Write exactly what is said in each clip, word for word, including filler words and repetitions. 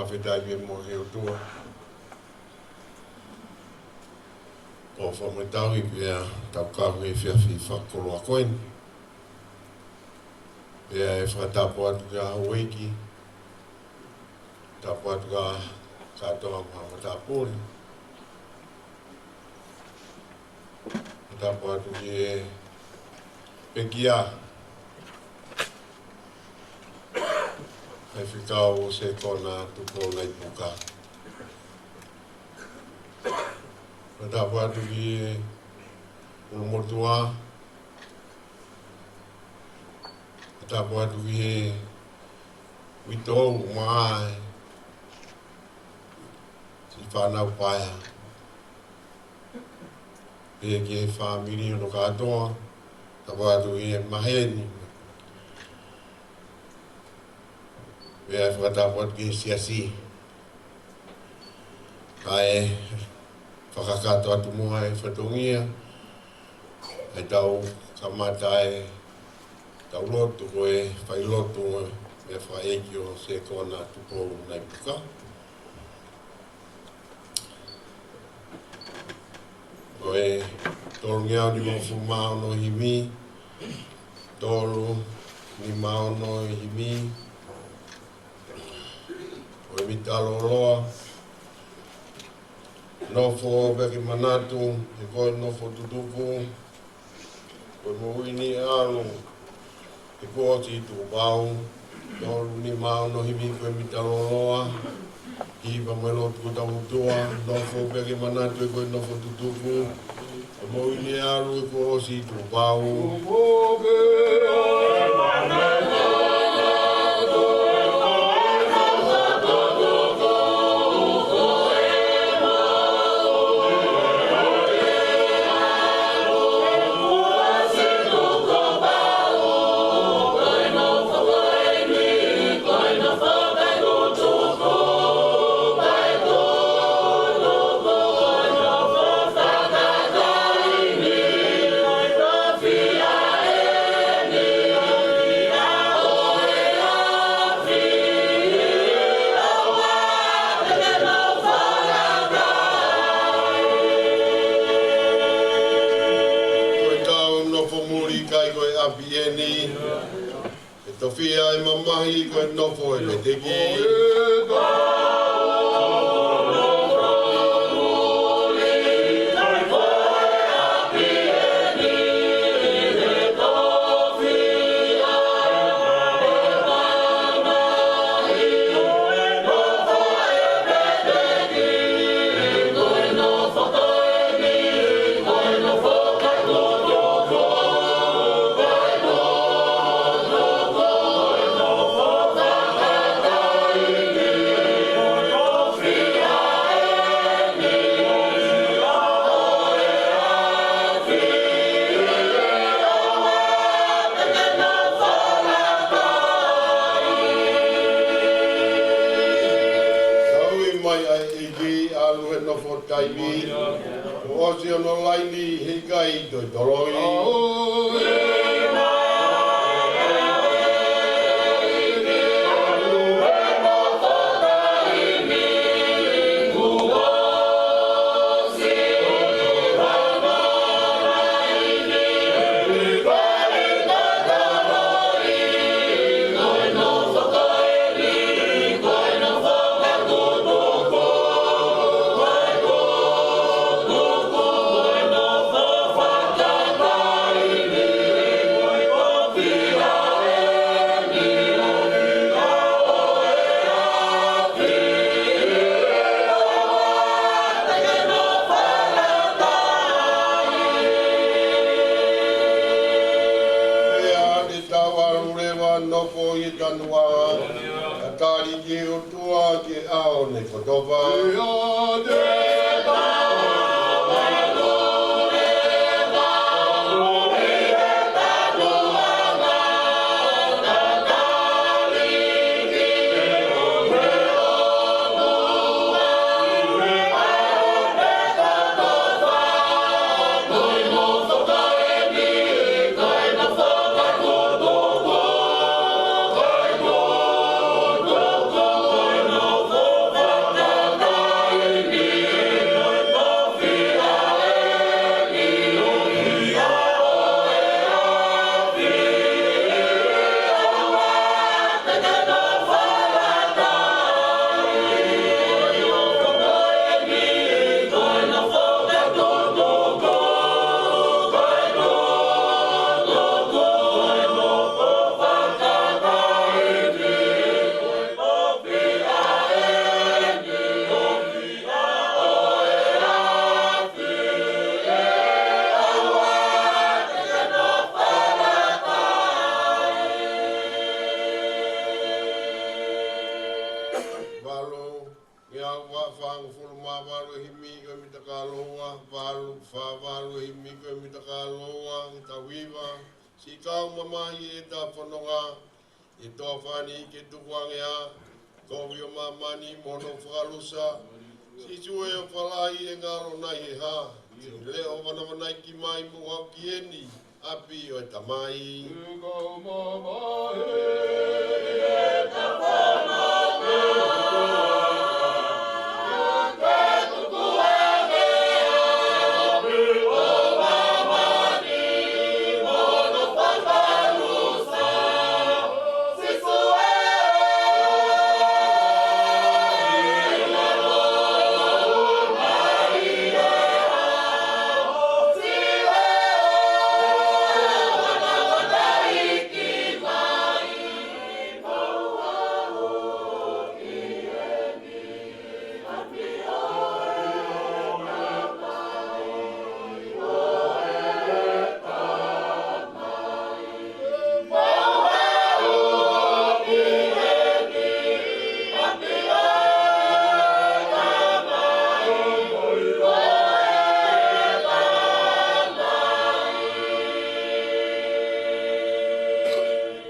Fakafetaʻi pē muʻa ki he ʻOtua. ʻOku fakamatala pē ʻetau kau he efiafi fakakoloa ko eni. Pea ʻe fakatapu atu ki he houʻeiki, tapu atu ki he kātoa ʻo e matāpule. Tapu atu ki he pekia, Faifekau Sekona Tupou Naipuka. Tapu atu ki he ʻulumotuʻa. Tapu atu ki he uitou, maʻa e siʻi fānau paea. Pea ki he fāmili hono kātoa, tapu atu ki he maheni. Pea fakatapu atu ki he siasi. Kae fakakakato atu muʻa e fatongia, ʻetau kamata ʻetau lotu ko e failotu mo e meʻafakaʻeiki ʻo Sekona Tupou Naipuka. Ko e tolungeau nimangofulu mā ono himi, tolu nima ono himi, ko e mita lōloa, nofo pea ke manatu, he ko e nofo tutuku, ko e moʻui ni ʻe ʻalu, he kuo ʻosi tuʻu pau, tolu nima ono himi ko e mita lōloa, hiva mo e lotu ko e tau ʻOtua, nofo pea ke manatu he ko e nofo tutuku, ko e moʻui ni ʻe ʻalu he kuo ʻosi tuʻu pau. Ko ʻetau nofo muli ʻikai ko e ʻapi eni. ʻE tofiʻa e mamahi ko e nofo ʻo e veteki. Tau ui mai ʻa e ʻEiki ʻalu he nofo taimi. Kuo ʻosi hono laini he ʻikai toe toloi. Pea te tau ʻalu leva ʻo nofo ʻi he tanuʻa, ʻo tali ki he ʻOtua ki he ʻaho ni kotoa. Ua fāngofulu mā valu e himi ko e mita kāloa, valu fā valu e himi ko e mita kāloa, ke tau hiva. Siʻi kau mamahi ʻeta fononga, ʻi he toafa ni ke tukuange ʻa e kovi ʻo māmani mo hono fakalusa. Sīsū ē, ʻofa lahi ʻe ngalo nai he hā? Siʻi leʻo vanavanaiki mai mo haʻu ki heni ʻapi ʻo e Tamai.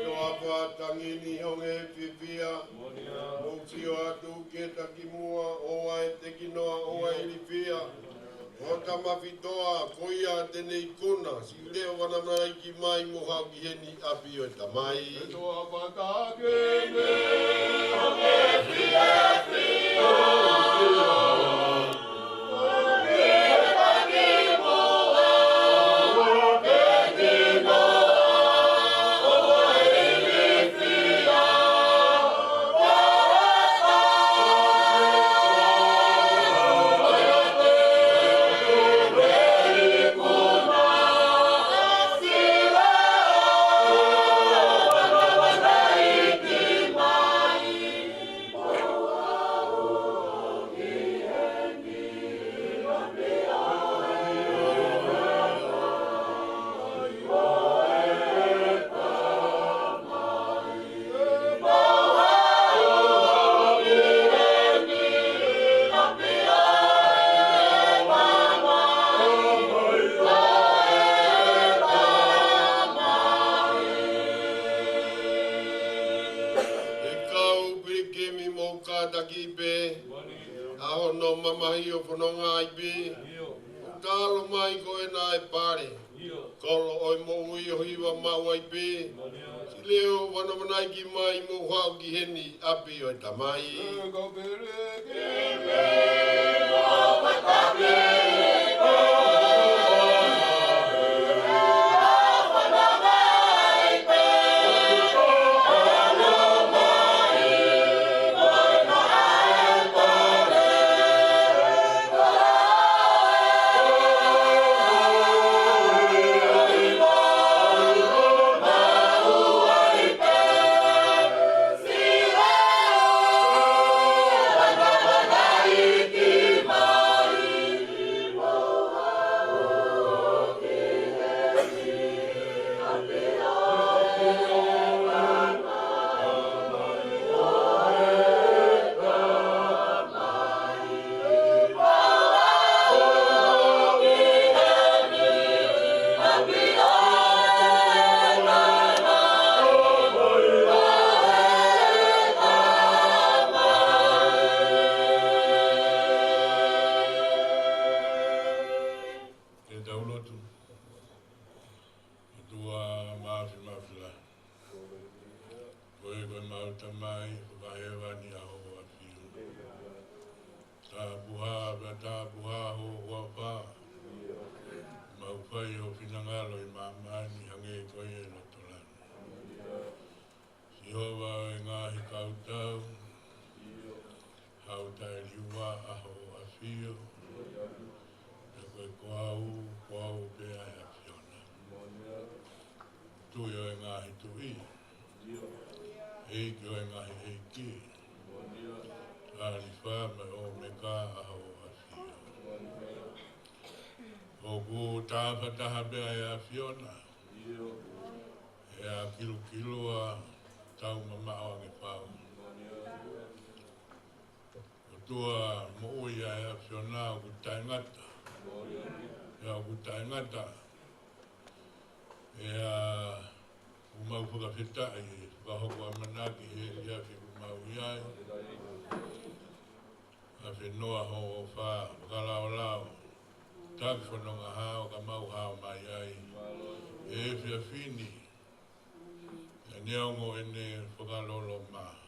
Toafa tangi ni honge fiefia, mou sio atu ki he takimuʻa, ʻoua ʻe teki noa, ʻoua ʻe ilifia. Ko hota mafitoa, ko ia te ne ikuna, siʻi leʻo vanavanaiki mai mo haʻu ki heni ʻapi ʻo e Tamai. Toafa tangi ni honge fiefia. ʻE kau pilikimi, mou kātaki pē ʻa hono mamahi ʻo fononga ai pē. ʻOku talo mai ko ena ʻa e pale, koloʻo ʻo e moʻui ʻo hiva maʻu ai pē. Siʻi leʻo vanavanaiki mai mo haʻu ki heni ʻapi ʻo e Tamai. Ke tau lotu. ʻOtua Māfimafi lahi, ko koe ko ʻemau Tamai ʻoku ʻi hēvani, ʻa hoʻo ʻafio. Tāpuhā pea tāpuhā ho huafa. Mau fai ho finangalo ʻi māmani hangē ko ia ʻi loto langi. Sihova ʻo e ngaahi kautau, haʻu taʻeliua ʻa hoʻo ʻafio. Pea ko e ko au, ko au pē ʻa e ʻAfiona. Tuʻi ʻo e ngaahi tuʻi, ʻEiki ʻo e ngaahi ʻeiki, ʻAlifa mo e ʻOmeka ʻa hoʻo ʻAfio. ʻOku tafataha pē ʻa e ʻAfiona, ʻa e kilukilua, taumamaʻo ange pau. ʻO Tua moʻui ʻa e ʻAfiona ʻoku taʻengata. ʻIo, ʻoku taʻengata. ʻIo, ʻoku mau fakafetaʻi, fakahoko ʻamanaki he efiafi ʻoku mau ʻi ai. ʻAfinoa hoʻo ʻofa, fakalaolao. Taki fononga hao ka mau hao mai ai. He efiafi ni, ʻa e neongo ʻene fakaloloma,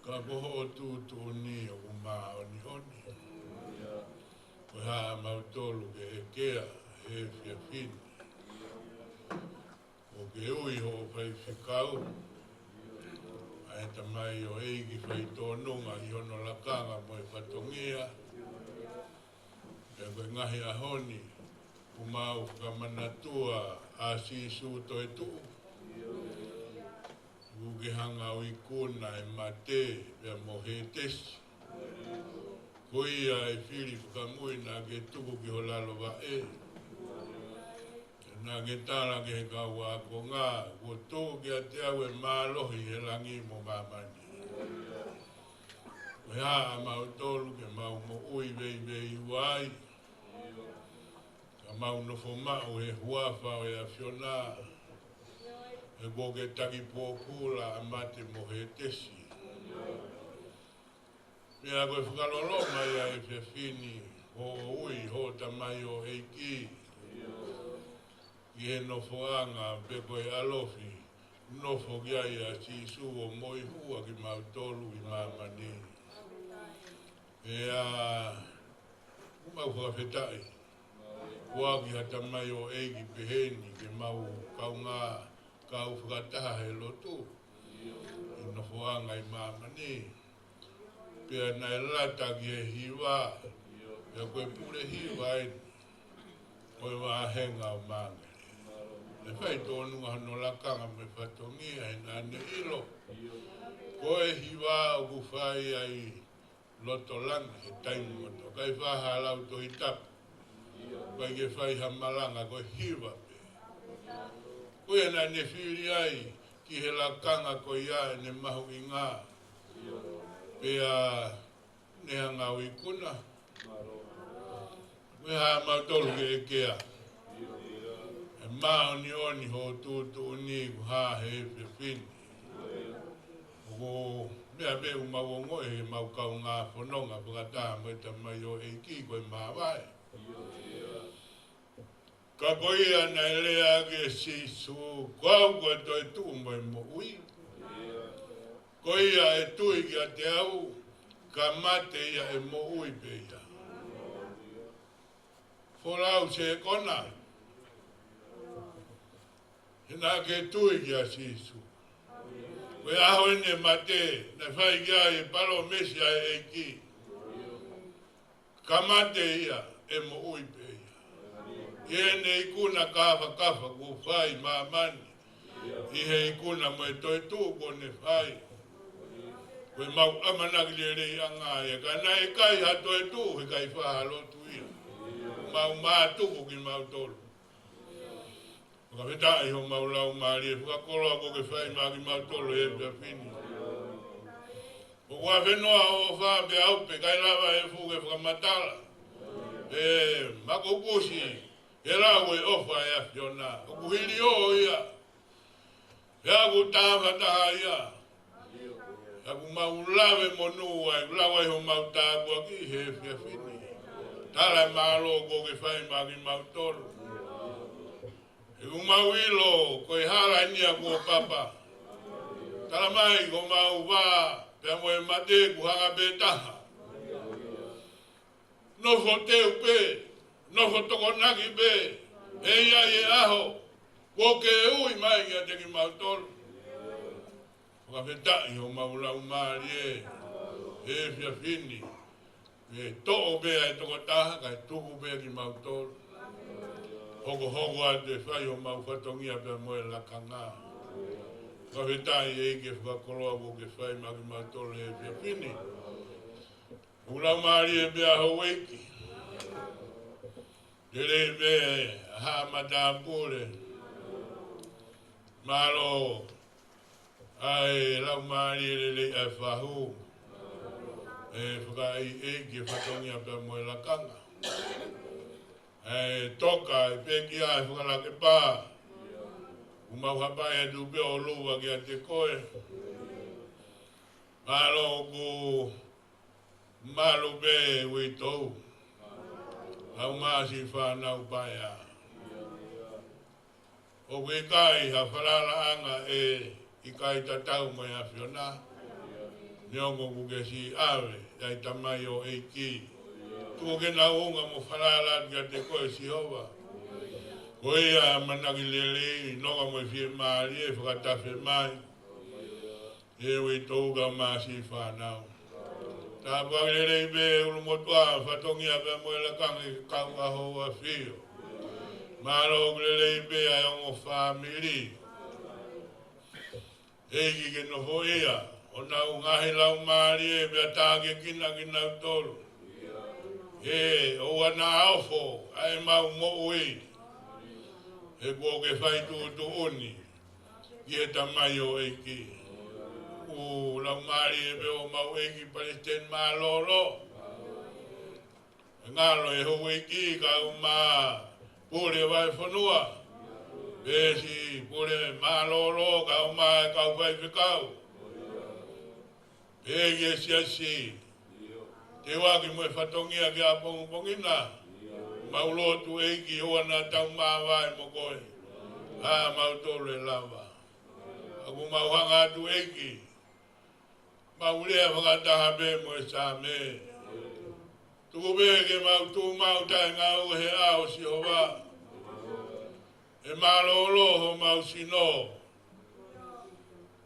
ka ko hoʻo tuʻutuʻuni ʻoku māʻoniʻoni. Ko e hā ʻamautolu ke ʻekea he efiafi ni, ʻo ke ui hoʻo faifekau, ʻa e tamaioʻeiki faitōnunga ʻi hono lakanga mo e fatongia. Pea ko e ngaahi ʻaho ni, ʻoku mau fakamanatua ʻa Sīsū toetuʻu. ʻOku ke hanga ʻo ikuna ʻa e mate pea mo Hētesi. Ko ia ʻa e fili fakamui naʻa ke tuku ki ho lalo vaʻe. Naʻa ke tala ki he kau ākonga, kuo tuku kiate au ʻa e mālohi ʻi he langi mo māmani. Ko e hā ʻamautolu ke mau moʻui veiveiua ai, ka mau nofo maʻu he huafa ʻo e ʻAfiona, he kuo ke taki pōpula ʻa mate mo Hētesi. Pea ko e fakaloloma ia he efiafi ni, hoʻo ui hoʻo tamaioʻeiki ki he nofoʻanga, pe ko e ʻalofi, nofo ki ai ʻa Sīsū ʻo moihua kimautolu ʻi māmani. ʻIo, ʻoku mau fakafetaʻi. ʻOku ʻi ai ha tamaioʻeiki pehē ni ke mau kaungā kau fakataha he lotu ʻi he nofoʻanga ʻi māmani. Pea naʻe lata ki he hiva, pea ko e pule hiva eni ʻo e vāhenga ʻo Māngele. Naʻe faitōnunga hono lakanga mo e fatongia he naʻa ne ʻilo ko e hiva ʻoku fai ai loto langi he taimi kotoa. ʻIkai faʻa ha lau Tohi Tapu ʻikai ke fai ha malanga, ko e hiva pē. Ko ia naʻa ne fili ai ki he lakanga ko ia ʻene mahuʻinga. Pea ne hanga ʻo ikuna. Ko e hā ʻamautolu ke ʻekea he māʻoniʻoni hoʻo tuʻutuʻuni ʻoku hā he efiafi ni. ʻOku meʻa pē ʻoku mau ongoʻi he mau kaungā fononga fakataha mo e tamaioʻeiki ko e māvae. Ka ko ia naʻe lea ʻaki ʻe Sīsū, ko au ko e toetuʻu mo e moʻui. Ko ia ʻe tui kiate au, ka mate ia ʻe moʻui pē ia. Folau sekona, he naʻa ke tui kia Sīsū. Ko e ʻaho ʻene mate, naʻe fai ki ai e palōmesi ʻa e ʻEiki. Ka mate ia, ʻe moʻui pē ia. ʻI heʻene ikuna kāfakafa kuo fai ʻi māmani, ʻi he ikuna mo e toetuʻu kuo ne fai. Ko e mau ʻamanaki leleiʻanga ia, ka naʻe ʻikai ha toetuʻu, he ʻikai faʻa ha lotu ia. Mau mātuku kimautolu. Fakafetaʻi homau laumālie fakakoloa kuo ke fai maʻa kimautolu he efiafi ni. ʻOku ʻafinoa hoʻo ʻofa pea ʻoku ʻikai lava ʻe fuʻu ke fakamatala. ʻE makupusi, he lau e ʻofa ʻa e ʻAfiona. ʻOku hili ʻo ia. He ʻoku tāfataha ia. He ʻoku mau lave monū ai, lau ai homau tāpuaki he efiafi ni. Tala e mālō kuo ke fai maʻa kimautolu. He ʻoku mau ʻilo, ko e hala eni ʻa kuo papa. Tala mai ko homau vā, pea mo e mate kuo hanga pē taha. Nofo teu pē, nofo tokonaki pē, ʻe ʻi ai e ʻaho kuo ke ui mai kiate kimautolu. Fakafetaʻi homau laumālie he efiafi ni. ʻE toʻo pē ʻa e tokotaha, kae tuku pē kimautolu. Hokohoko atu e fai homau fatongia pea mo e lakanga. Fakafetaʻi ʻEiki e fakakoloa kuo ke fai maʻa kimautolu he efiafi ni. Homau laumālie pea houʻeiki. Lelei pē ʻa e haʻa matāpule. Mālō ʻa e laumālie lelei ʻa e fahu. ʻE fakaʻeiʻeiki e fatongia pea mo e lakanga. ʻE toka e pekia e fakalakepa. ʻOku mau hapai atu pē ʻo lava kiate koe. Mālō ʻoku malu pē uitou. Lau mā siʻi fānau paea. ʻOku ʻikai ha falalaʻanga ʻe ʻikai tatau mo e ʻAfiona. Neongo ʻoku ke siʻi ʻave ʻa e tamaioʻeiki. Tuku ke nau unga mo falala atu kiate koe Sihova. Ko ia ʻamanaki lelei, nonga mo e fiemālie, fakatafe mai. ʻE uitou kae ʻumaʻā siʻi fānau. Tāpuaki lelei pē ʻulumotuʻa, fatongia pea mo e lakanga, kau ʻa Hoʻo ʻAfio. Mālō ʻoku lelei pē ʻa e ongo fāmili. ʻEiki ke nofoʻia ʻo nau ngaahi laumālie pea tākiekina kinautolu. ʻE ʻoua naʻa ofo ʻa e mau moʻui. He kuo ke fai tuʻutuʻuni ki he tamaioʻeiki. ʻOku laumālie pē ʻo mau ʻEiki Palesiteni Mālōlō. Ngalo e houʻeiki kae ʻumaʻā pule vahefonua. Pea siʻi pule mālōlō kae ʻumaʻā e kau faifekau. ʻEiki e siasi. Teuaki mo e fatongia ki ʻapongipongi na. Mau lotu ʻEiki ʻoua naʻa tau māvae mo koe. ʻA mautolu e lava. ʻOku mau hanga atu ʻEiki. Mau lea fakataha pē mo e Saame. Tuku pē ke mau tuʻu maʻu taʻengaue he ʻao Sihova. ʻE mālōlō homau sino.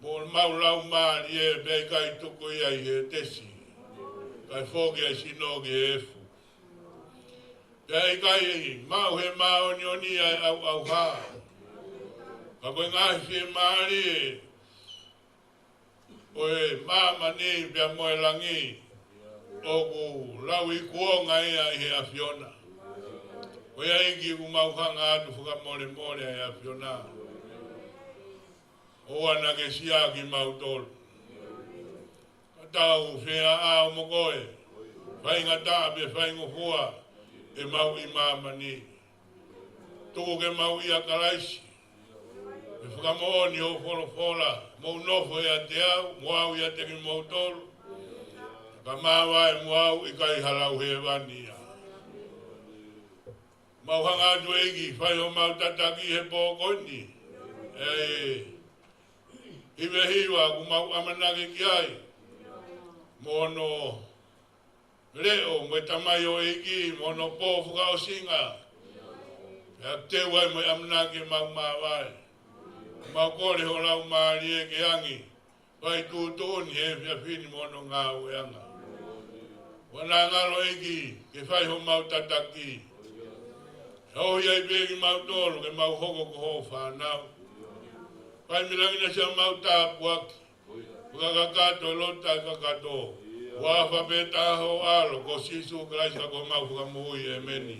Mo mau laumālie pea ʻikai tuku ia ʻi he tesi. Kae foki ʻa e sino ki he efu. Pea ʻikai maʻu he māʻoniʻoni ʻa e ʻauʻauha. Ka ko e ngaahi fiemālie ʻo e māmani pea mo e langi. ʻOku lau ikuonga ia ʻi he ʻAfiona. Ko ia ʻEiki ʻoku mau hanga atu fakamolemole ʻa e ʻAfiona. ʻOua naʻa ke siʻaki mautolu. Ka tau feʻao mo koe. Faingataʻa pea faingofua ʻemau ʻi māmani. Tuku ke mau ʻia Kalaisi. ʻE fakamoʻoni hoʻo folofola, mou nofo ʻiate au, mo au ʻiate kimoutolu. Ka māvae mo au ʻikai ha lau hēvani ia. Mau hanga atu ʻEiki, fai homau tataki he pō ko eni. ʻE hivahiva ʻoku mau ʻamanaki ki ai. Mo hono leʻo mo e tamaioʻeiki mo hono pō fakaʻosinga. Pea teu ai mo e ʻamanaki ʻemau māvae. Mau kole ho Laumālie ke angi. Fai tuʻutuʻuni he efiafi ni mo hono ngāueʻanga. ʻOua naʻa ngalo ʻEiki ke fai homau tataki. He ʻoku ʻi ai pē kimautolu ke mau hoko ko hoʻo fānau. Fai mei langi na siʻemau tāpuaki. Fakakakato e lotu taʻekakato. Huafa pē taha ho ʻAlo, ko Sīsū Kalaisi ko homau Fakamoʻui, ʻēmeni.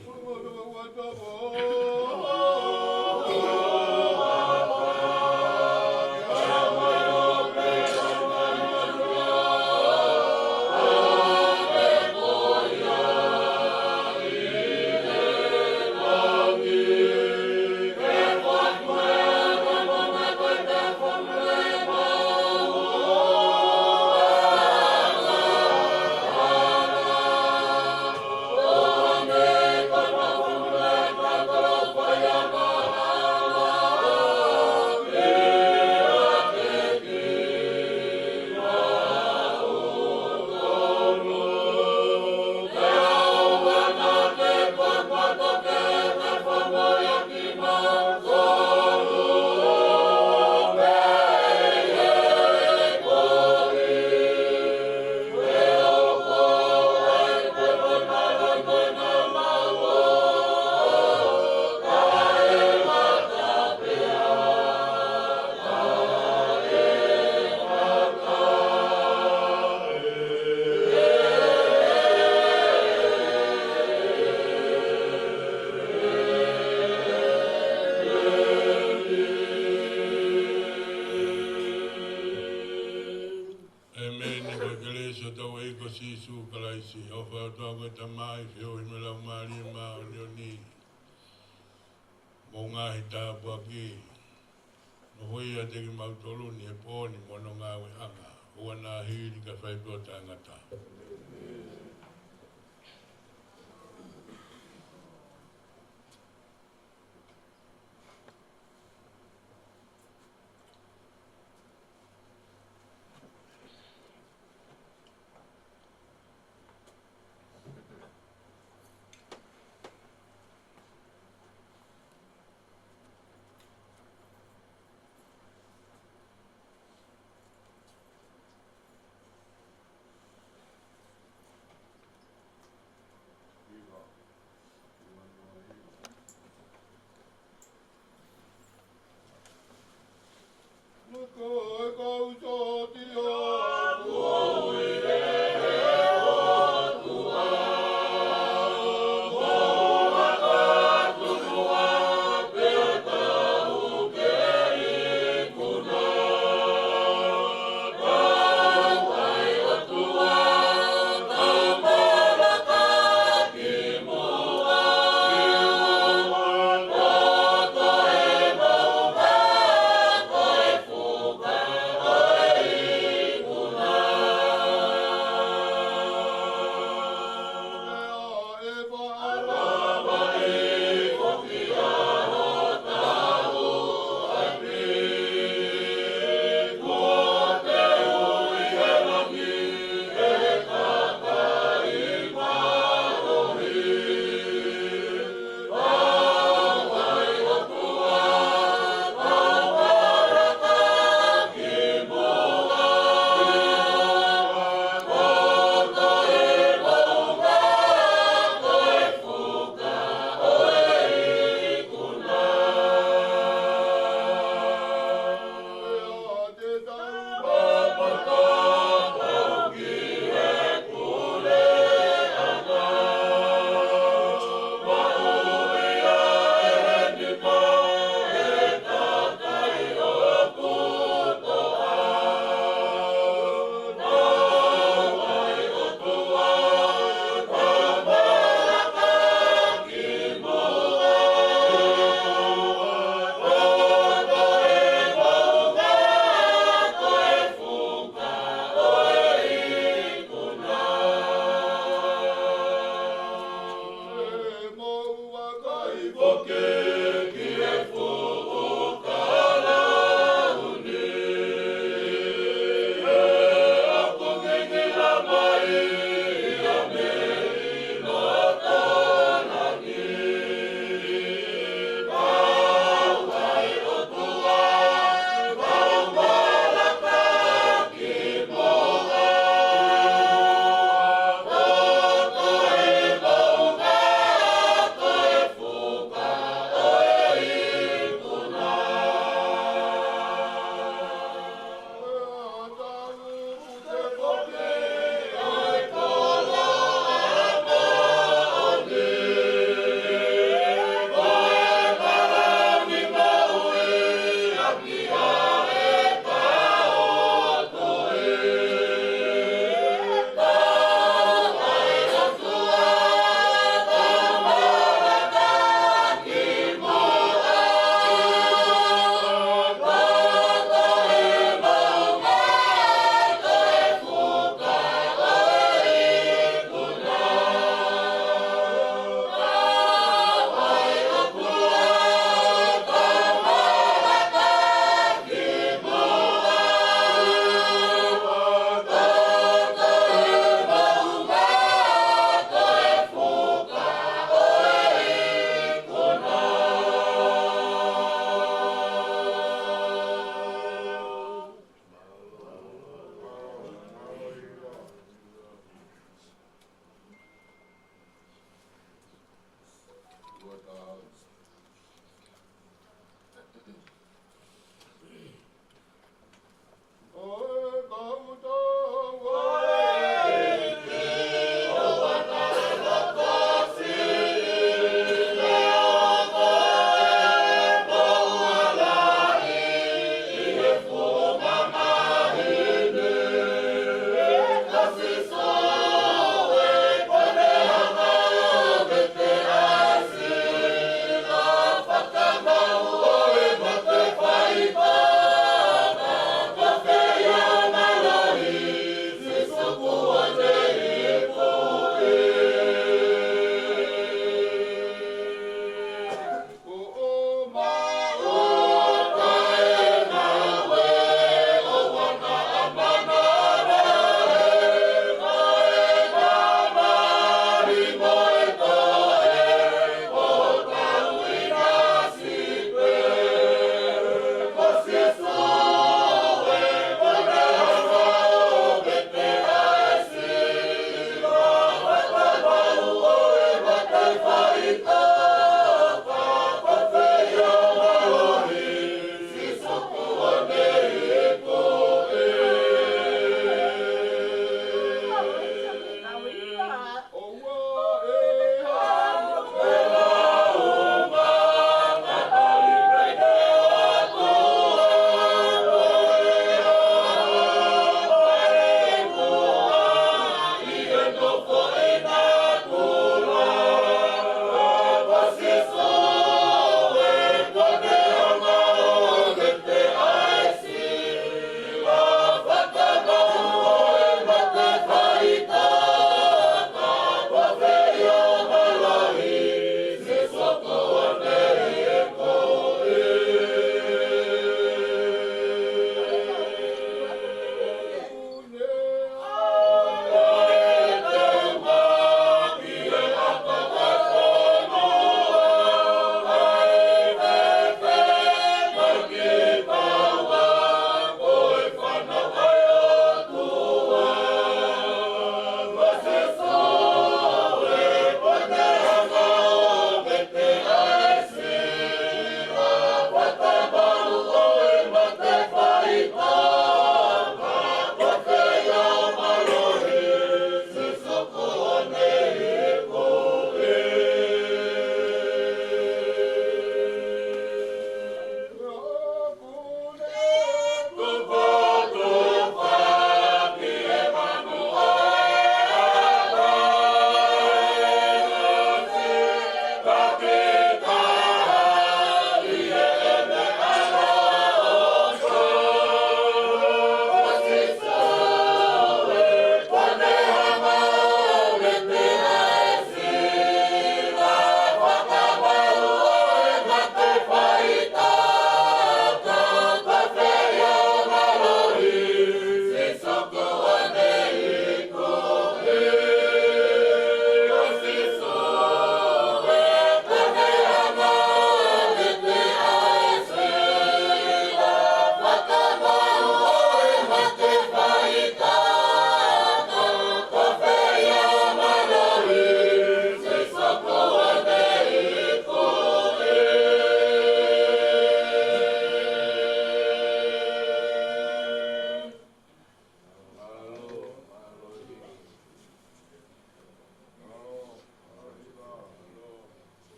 Siʻi ʻofa ʻa e ʻOtua ko e Tamai, feohi mo e Laumālie Māʻoniʻoni, mo e ngaahi tāpuaki, nofoʻia ʻiate kimautolu ni he pō ni mo hono ngāueʻanga, ʻoua naʻa hili kae fai pē ʻo taʻengata.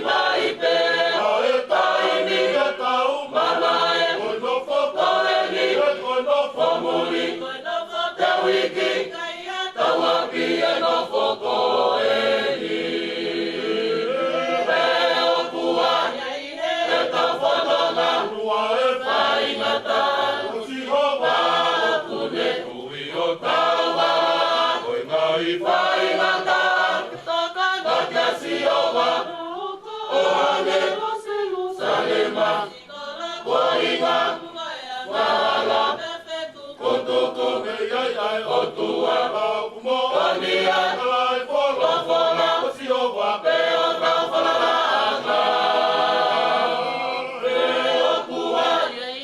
Mai pē ʻa e taimi ʻe tau mamae, ko e nofo ko eni, ko e nofo muli, ko e nofo te uiki, tau ʻapi e nofo ko eni. Pea ʻoku ʻi ai ʻetau fononga, ʻoua ʻe faingataʻa, ko Sihova ʻoku ne tui ʻo taua, ko e ngaahi faingataʻa, tokanga kia Sihova, ʻo hangē ko Selusalema, ko e ngaahi ngala, ko e tuku mei ai ʻa e ʻOtua, ʻoku moʻoni ʻa e folofola ʻa Sihova, pea ʻoku tau falalaʻanga. Pea ʻoku ʻi ai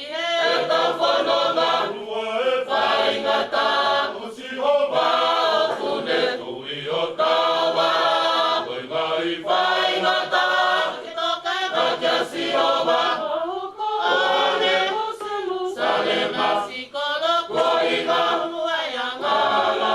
ʻetau fononga, ʻoua ʻe faingataʻa, ko Sihova ʻoku ne tui ʻo taua, ko e ngaahi faingataʻa, tokanga kia Sihova, ʻo hangē ko Selusalema, ko e ngaahi ngala,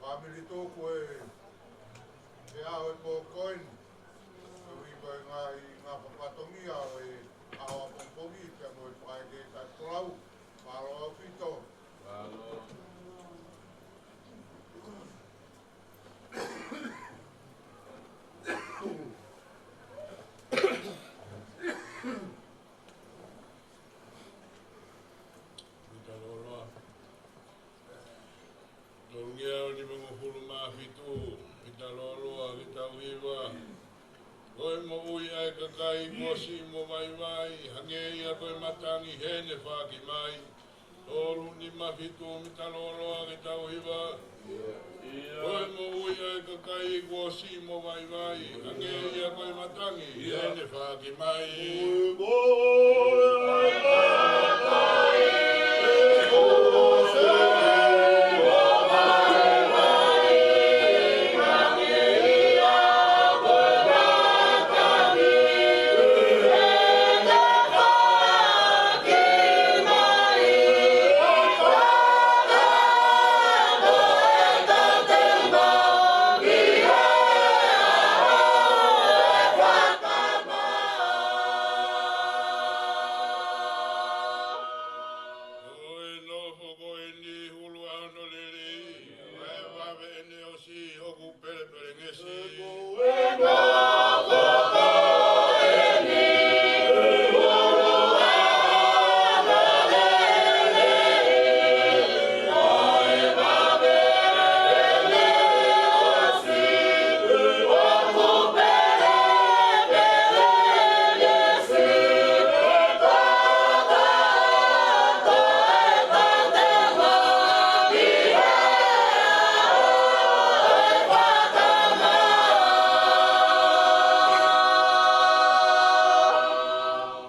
Fāmili tuku e, e ʻaho e pō ko eni. Koeʻuhi ko e ngaahi, ngaahi fatongia ʻo e ʻaho ʻapongipongi, pea mo e fakaʻekeʻeke taʻefolau. Mālō ʻaupito. Mālō. Tolungeau ʻo e nimangofulu mā fitu, mita lōloa ke tau hiva. Ko e moʻui ʻa e kakai kuo siʻi mo vaivai, hangē ia ko e matangi heʻene faki mai. Tolu nima fitu, mita lōloa ke tau hiva. Ko e moʻui ʻa e kakai kuo siʻi mo vaivai, hangē ia ko e matangi heʻene faki mai. Ko e nofo ko eni hulu ʻa hono lelei, ʻa e vave ʻene ʻosi ʻoku pelepelengesi.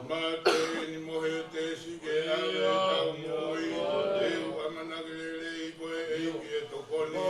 Mate ni mo he tesi ke ʻave ʻetau moʻui, te u ʻamanaki lelei ko e ʻEiki ʻe tokoni.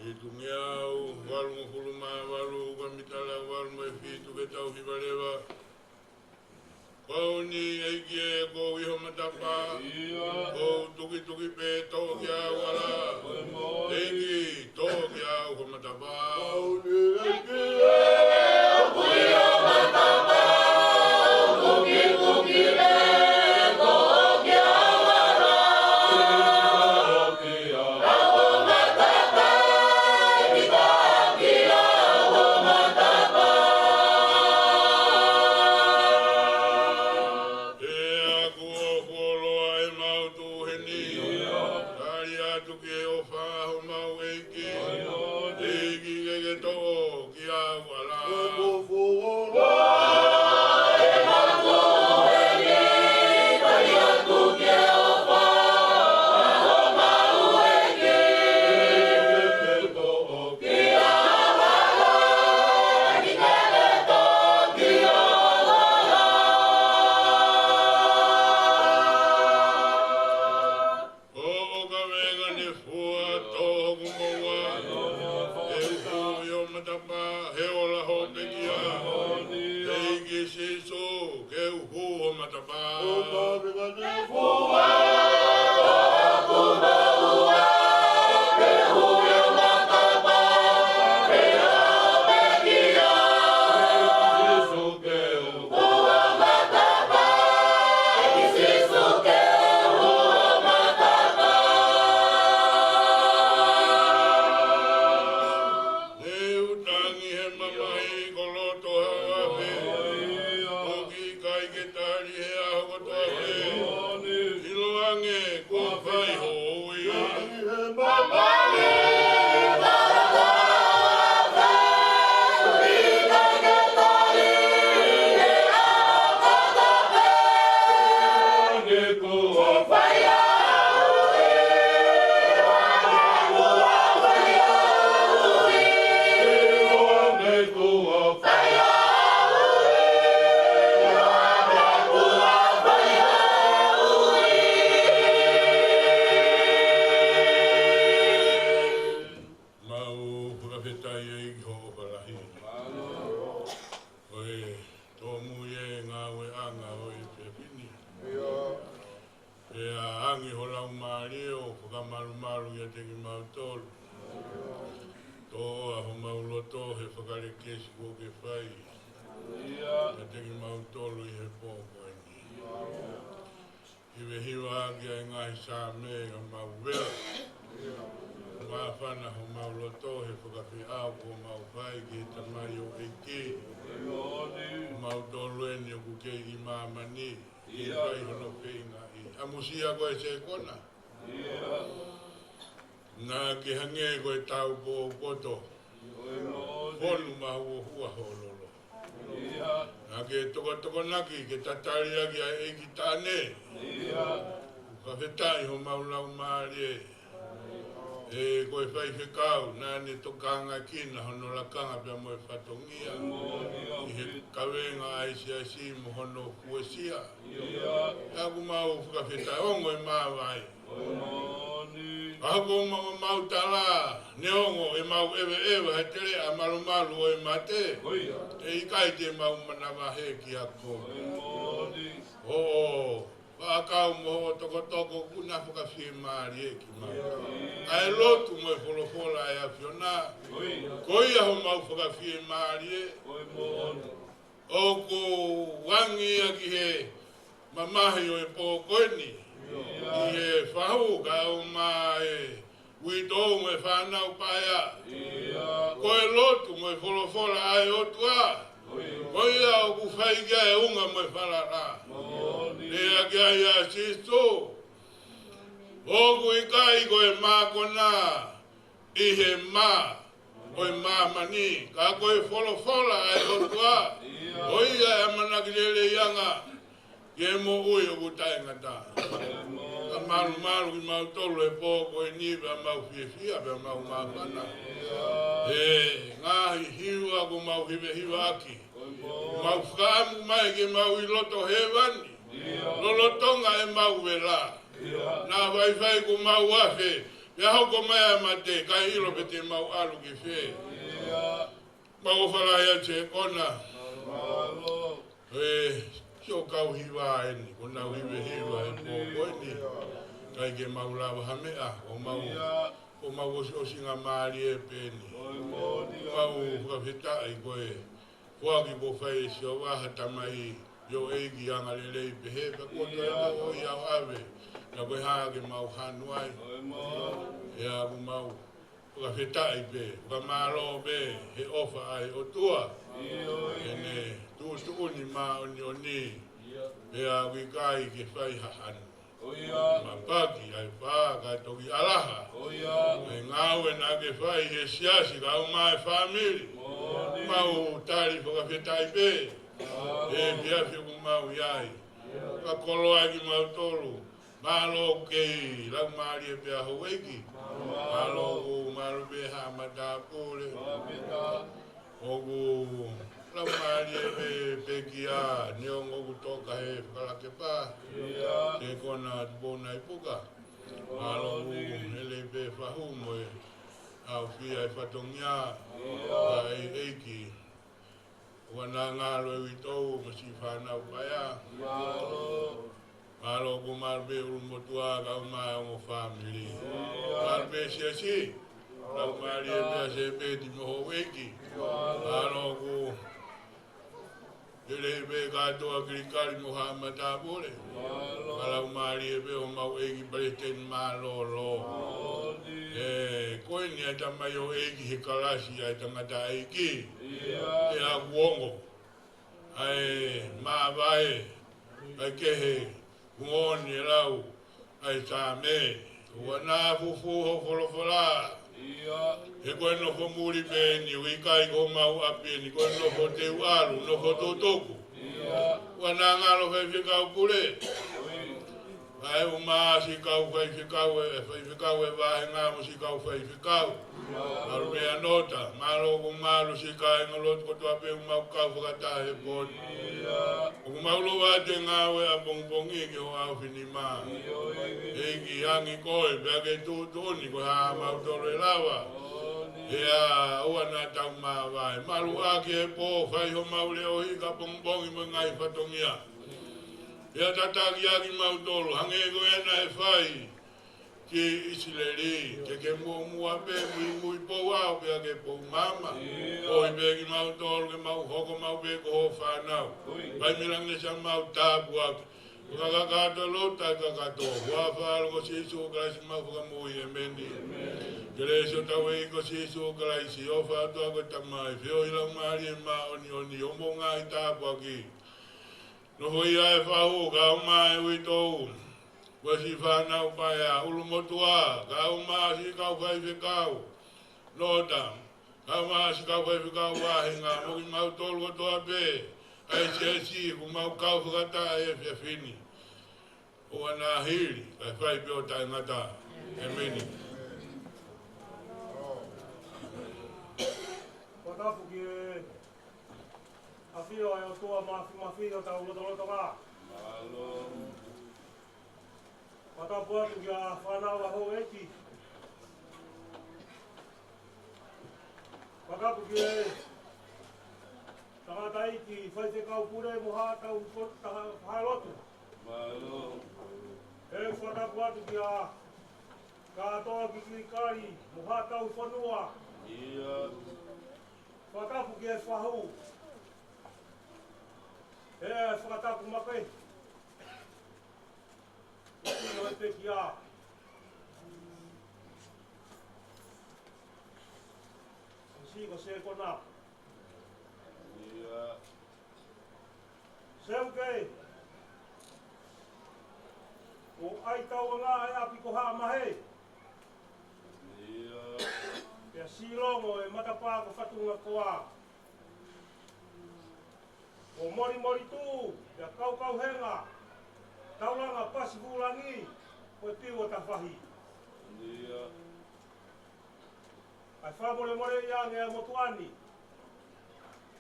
Hitungeau valungofulu mā valu, ka mita lau valu mo e fitu ke tau hiva leva. Ko au ni ʻEiki ē, ko au ʻi ho matapā. Ko au tukituki pē, toʻo kiate au ʻa e hala. ʻEiki, toʻo kiate au ho matapā. Pea kuo fuoloa ʻemau tuʻu heni. Tali atu ki he ʻofa ʻa homau ʻEiki. ʻEiki ke ke toʻo kiate au ʻa e hala. ʻO ka venga ne fua tō hoku moua, ʻe u hū ʻi ho matapā, he ola hoʻo pekia. ʻEiki Sīsū, ke u hū ho matapā. Ne u tangi he mamahi ko loto hauafe, ʻoku ʻikai ke tali he ʻaho kotoa pē. ʻIloange kuo fai hoʻo ui. Ki he ngaahi Saame ʻo mau vela. Māfana homau loto he fakafeʻao kuo mau fai ki he tamaioʻeiki. Mautolu eni ʻoku kei ʻi māmani. ʻIo. Fai hono feingaʻi. ʻAmusia ko e sekona. ʻIo. Naʻa ke hangē ko e taupoʻou poto. Fonu mahuohua ho lolo. Naʻa ke tokotokonaki ke tatali ʻaki ʻa e ʻeiki taʻane. Fakafetaʻi homau laumālie. ʻE, ko e faifekau, naʻa ne tokanga kinautolu hono lakanga pea mo e fatongia. ʻI he kavenga ʻa e siasi mo hono fuesia. ʻOku mau fakafetaʻi ongo e māvae. ʻA ko mau, mau tala, neongo ʻemau ʻeveʻeva he teleʻa malumalu ʻo e mate. ʻE ʻikai te mau manavahē ki he ako. ʻO, ʻo, fakakau mo ho tokotoko kuo na fakafiemālie ki mau. ʻA e lotu mo e folofola ʻa e ʻAfiona. Ko ia homau fakafiemālie. ʻOku angi ia ki he mamahi ʻo e pō ko eni. ʻI he fahu kae ʻumaʻā e uitou mo e fānau paea. Ko e lotu mo e folofola ʻa e ʻOtua. Ko ia ʻoku fai ki ai e unga mo e falala. Pea ki ai ʻa Sīsū. ʻOku ʻikai ko e mākona ʻi he mā ʻo e māmani, ka ko e folofola ʻa e ʻOtua. Ko ia ʻe ʻamanaki leleiʻanga ki he moʻui ʻoku taʻengata. Ka malumalu kimautolu he pō ko eni pea mau fiefia, pea mau māfana. He ngaahi hiva kuo mau hivehiva ʻaki. Mau fakaʻamu mai ke mau ʻi loto hēvani. Lolotonga ʻemau vela. Naʻa faifai kuo mau afe. Pea hoko mai ʻa e mate, ʻikai ʻilo pe te mau ʻalu ki fē. Mau ʻofa lahi atu sekona. ʻE, sio kau hiva eni, ko nau hivehiva he pō ko eni. ʻIkai ke mau lava ha meʻa, ʻo mau, ʻo mau ʻosiʻosinga mālie pē eni. Mau fakafetaʻi ko e foaki kuo fai ʻe Sihova ha tamaioʻeiki angalelei pehē, pea ko e toe ʻo ia ʻave. Naʻa ko e hā ke mau hanu ai. ʻE ʻoku mau fakafetaʻi pē, fakamālō pē, he ʻofa ʻa e ʻOtua. ʻEne tuʻutuʻuni māʻoniʻoni. Pea ʻoku ʻikai ke fai ha hanu. Mapaki ʻa e pā kae toki ʻalaha. ʻA e ngāue naʻa ke fai he siasi kae ʻumaʻā e fāmili. Mau tali fakafetaʻi pē. He efiafi ʻoku mau ʻi ai. Ka koloa kimautolu. Mālō kei laumālie pē ʻa houʻeiki. Mālō ʻoku mālō pē ha matāpule. ʻOku laumālie pē pekia neongo ʻoku toka he fakalakepa. Ke kona tupou nai puka. Mālō ʻoku lelei pē fahu mo e ʻaofia e fatongia. ʻA e ʻeiki. ʻOua naʻa ngalo e uitou mo siʻi fānau paea. Mālō kuo mālō pē ʻulumotuʻa kae ʻumaʻā e ongo fāmili. Mālō pē siasi. Laumālie pē ʻa Sepeti mo houʻeiki. Mālō kuo lelei pē kātoa Kilikali mo ha matāpule. Ka laumālie pē homau ʻeiki palesiteni mālōlō. ʻE, ko eni ʻa e tamaioʻeiki he kalasi ʻa e tangataʻeiki. ʻE ʻaku ongo. ʻA e māvae, ʻa e kehe, kuo ʻoni e lau, ʻa e Saame, ʻoua naʻa fufū ho folofola. He ko e nofo muli pē eni, ʻoku ʻikai ko homau ʻapi eni, ko e nofo teu ʻalu, nofo tutuku. ʻOua naʻa ngalo faifekau pule. ʻA e ʻumaʻā siʻi kau faifekau ʻe, faifekau ʻe vahenga mo siʻi kau faifekau. Malu meʻa nota, mālō kuo malu siʻi kāinga lotu kotoa pē ʻoku mau kau fakataha he pō ni. ʻOku mau lava atu e ngāue ʻapongipongi ki hoʻo ʻaofinima. ʻEiki angi koe, pea ke tuʻutuʻuni ko e hā mautolu ʻe lava. Pea ʻoua naʻa tau māvae. Malu ʻaki e pō, fai homau leʻohi kapongipongi mo e ngaahi fatongia. Pea tataki ʻaki mautolu, hangē ko ia naʻe fai ki ʻIsileli, ke ke muʻomuʻa pē muimui pou ʻao pea ke pou maama. ʻOi pē kimautolu ke mau hoko maʻu pē ko ho fānau. Fai mei langi ʻa e Tamai ʻo tāpuaki. Fakakakato Lota kakato, huafa ʻo Sīsū Kalaisi ʻemau Fakamoʻui, ʻēmeni. Kelesi ʻa hotau ʻEiki ko Sīsū Kalaisi, ʻofa ʻa e ʻOtua ko e Tamai, feohi ʻa e Laumālie Māʻoniʻoni, ʻo mou ngaahi tāpuaki. Nofoʻia e fahu, kaeʻumaʻā e uitou, mo e siʻi fānau paea, ʻulumotuʻa, kaeʻumaʻā siʻi kau faifekau, Lota, kaeʻumaʻā siʻi kau faifekau vāhenga, mo kimautolu kotoa pē ʻa e siasi, ʻoku mau kau fakataha he efiafi ni. ʻOua naʻa hili, kae fai pē ʻo taʻengata. ʻĒmeni. Fakatapu ki he ʻafio ʻa e ʻOtua Māfimafi ʻi hotau lotolotonga. Fakatapu atu ki he fānau ʻa houʻeiki. Fakatapu ki he tangataʻeiki, faifekau pule mo haʻa tau fo-, taha, haʻa lotu. Fakatapu atu ki he kātoa kilikali mo haʻa tau fonua. Fakatapu ki he fahu. ʻE fakatapu makehe. Ko e pekia. Ko siʻi ko Sekona. Seuke. Ko ʻAitauanga ʻa e ʻapi ko Haʻamahe. Pea silongo e matapā ko Fatungakoa. Ko Molimolituʻu, pea Kaukauhenga, Taulanga Pasifūlangi, ko e Piu ʻo Tafahi. ʻA e fakamolemoleʻi ange ʻa e motuʻa ni.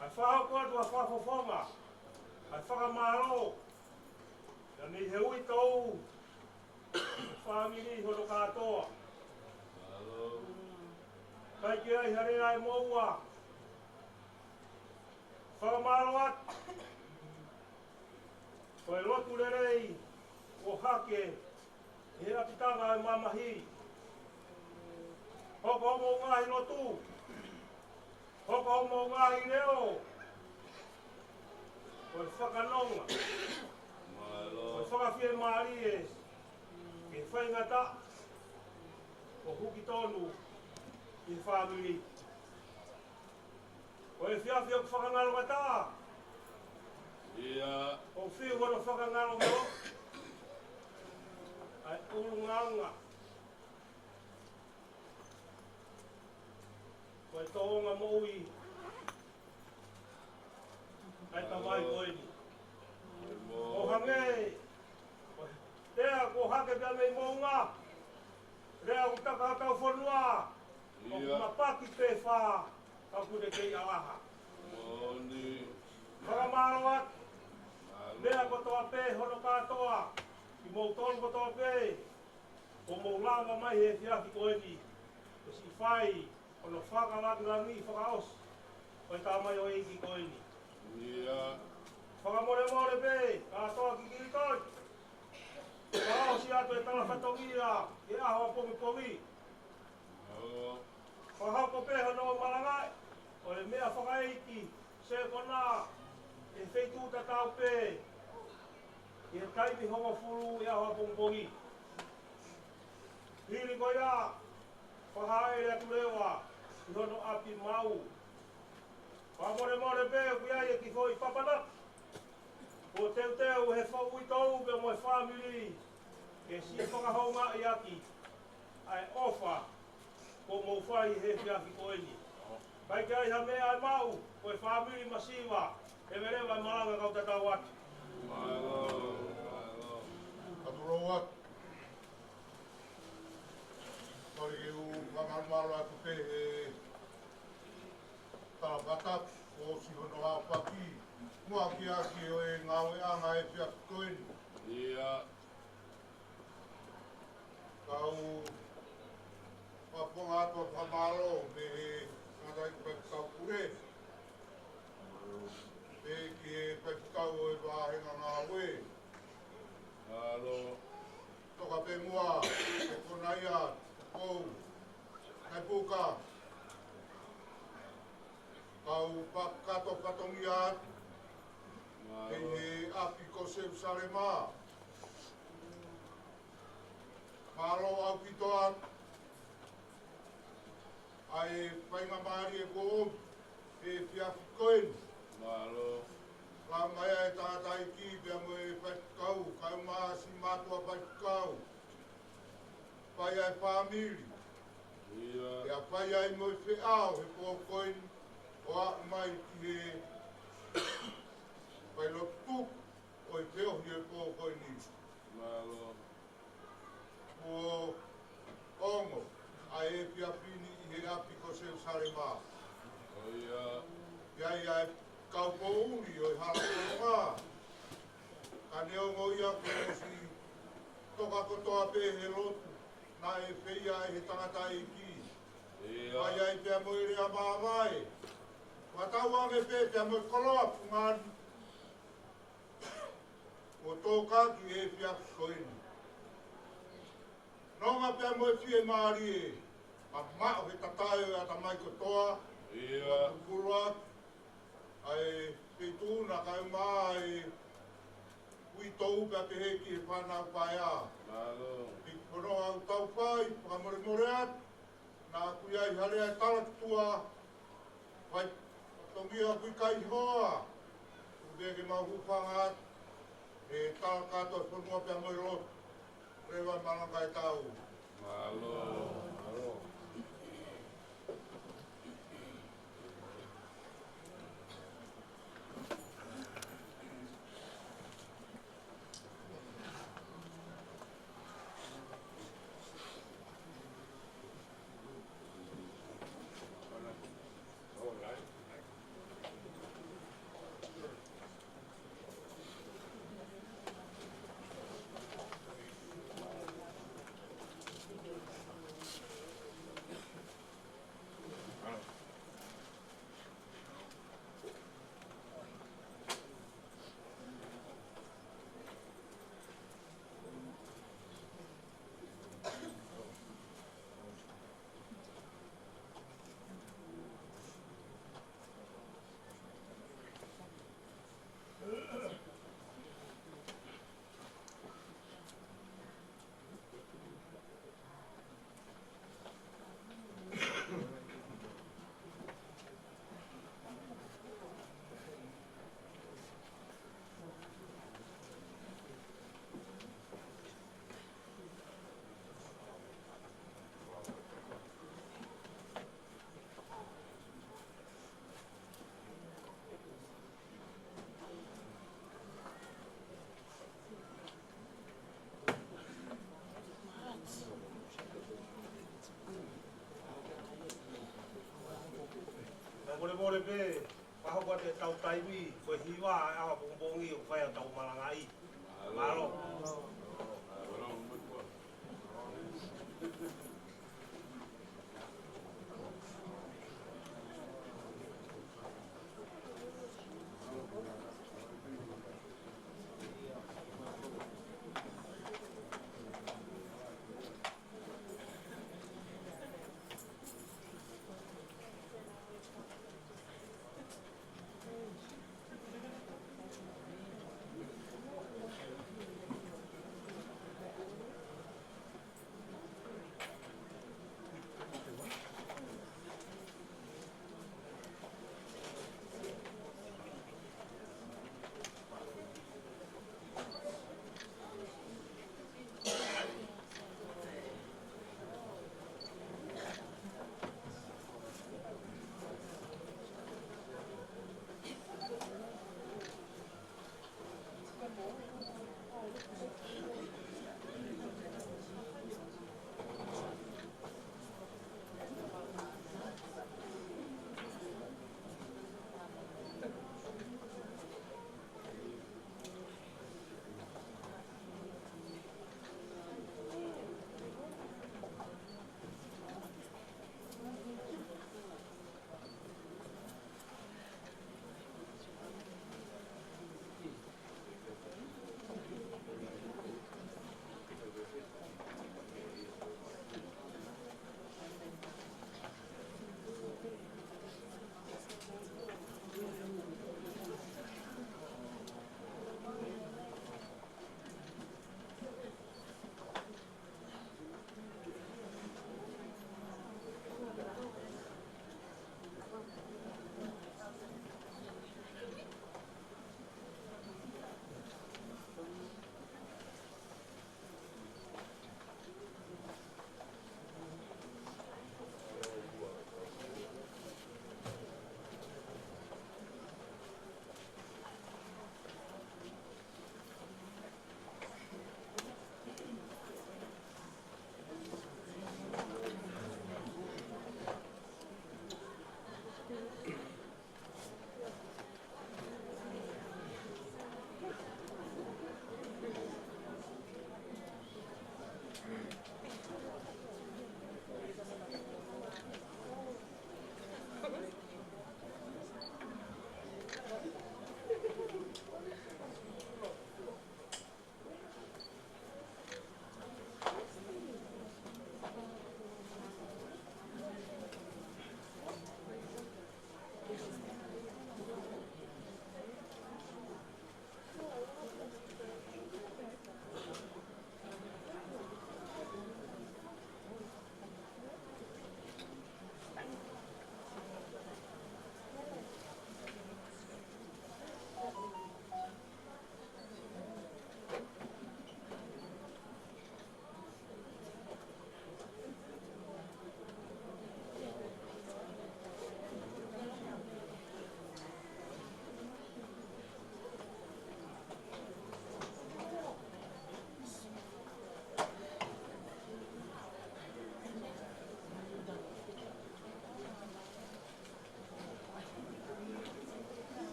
ʻA e fakahoko atu ʻa e fakafofonga. ʻA e fakamālō. Pea mei he uitou, fāmili hono kātoa. ʻIkai ke ʻi ai ha lea ʻe moʻua. Fakamālō atu. Ko e lotu lelei kuo hake ʻi he ʻapitanga ʻo e mamahi. Hoko hoʻomou ngaahi lotu. Hoko hoʻomou ngaahi leʻo ko e fakanonga, ko e fakafiemālie, ke faingataʻa, ko e hukitonu ki he fāmili. Ko e efiafi ʻoku fakangalongataʻa. ʻOku fiu hono fakangalongalo ʻa e ʻulungaanga. Ko e tōʻonga moʻui ʻa e tamai ko eni. ʻO hangē ko e lea kuo hake pea mei Moʻunga, lea ʻoku taka hotau fonua, ʻoku mapaki pē fā, ka ʻoku ne kei ʻalaha. Fakamālō atu, lea kotoa pē hono kātoa, kimoutolu kotoa pē, kuo mou lava mai he efiafi ko eni, ke siʻi fai hono fakalāngilangi fakaʻosi ʻo e tamaioʻeiki ko eni. Fakamolemole pē kātoa ki Kilikoli. Fakaʻosi atu e tala fatongia ki he ʻaho ʻapongipongi. Fakahoko pē hono malangaʻi ʻo e meʻa fakaʻeiki Sekona ʻi he feituʻu tatau pē ʻi he taimi hongofulu ʻi he ʻaho ʻapongipongi. Hili ko ia, fakahāʻele atu leva ki hono ʻapi maʻu. Fakamolemole pē ʻoku ʻi ai e kiʻi foʻi papanaki kuo teuteu he foʻi uitou pea mo e fāmili, ke siʻi fakahoungaʻi ʻaki ʻa e ʻofa kuo mou fai he efiafi ko eni. ʻIkai ke ʻi ai ha meʻa ʻe maʻu, ko e fāmili masiva, he meʻa leva e malanga kau tatau atu. Mālō, mālō. Atu lou atu. Kole ke u fakamālō atu pē he tala fakatapu kuo ʻosi hono ʻaopaki, muʻa ki he ʻaki ʻo e ngāueʻanga e efiafi ko eni. Kau fakafofonga atu ʻa e fakamālō mei he tangataʻeiki faifekau pule, pea ki he faifekau ʻo e vāhenga ngāue. Toka pē muʻa, e konaia, kou, kai puka, kau fakakakato fatongia atu, ʻi he ʻapi ko Selusalema, Mālō ʻaupito atu ʻa e faingamālie kuo ʻomi he efiafi ko eni. Mālō. Lau mai ʻa e tangataʻeiki pea mo e faifekau, kae ʻumaʻā siʻi mātuʻa faifekau. Fai ʻa e fāmili. ʻIo. Pea fai ai mo e feʻao he pō ko eni ʻo aʻu mai ki he failotu tuku ʻo e feohi he pō ko eni. Mālō. Kuo ongo ʻa e efiafi ni ʻi he ʻapi ko Selusalema. ʻIo. ʻI ai ʻa e kau poʻuli ʻo e hala Tonga. Ka neongo ia kuo ʻosi toka kotoa pē he lotu naʻe feia ʻe he tangataʻeiki. ʻIo. Fai ai pea mo e lea māvae. Fakatauange pē pea mo e koloa fungani kuo tō ki he efiafi ko eni. Nonga pea mo e fiemālie ʻa e maʻu he tatae ʻo e ʻatamai kotoa. ʻIo. Pupulu atu ʻa e feituʻu na kae ʻumaʻā ʻa e uitou pea pehē ki he fānau paea. Mālō. Piki pono au tau fai, fakamolemole atu. Naʻa ku ʻi ai ha lea ʻe tala ki tuʻa, fai, tongia ʻoku ʻikai hoa, ʻoku pehē ke mau hūfanga atu, ʻe tala kātoa e fonua pea mo e lotu, leva malanga e tau. Mālō. Mālō. Fakamolemole pē, ʻaho ko ē ʻetau taimi, ko e hiva ʻa e ʻaho pongipongi ʻoku fai ai ʻetau malangaʻi. Mālō.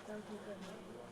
Tau ki he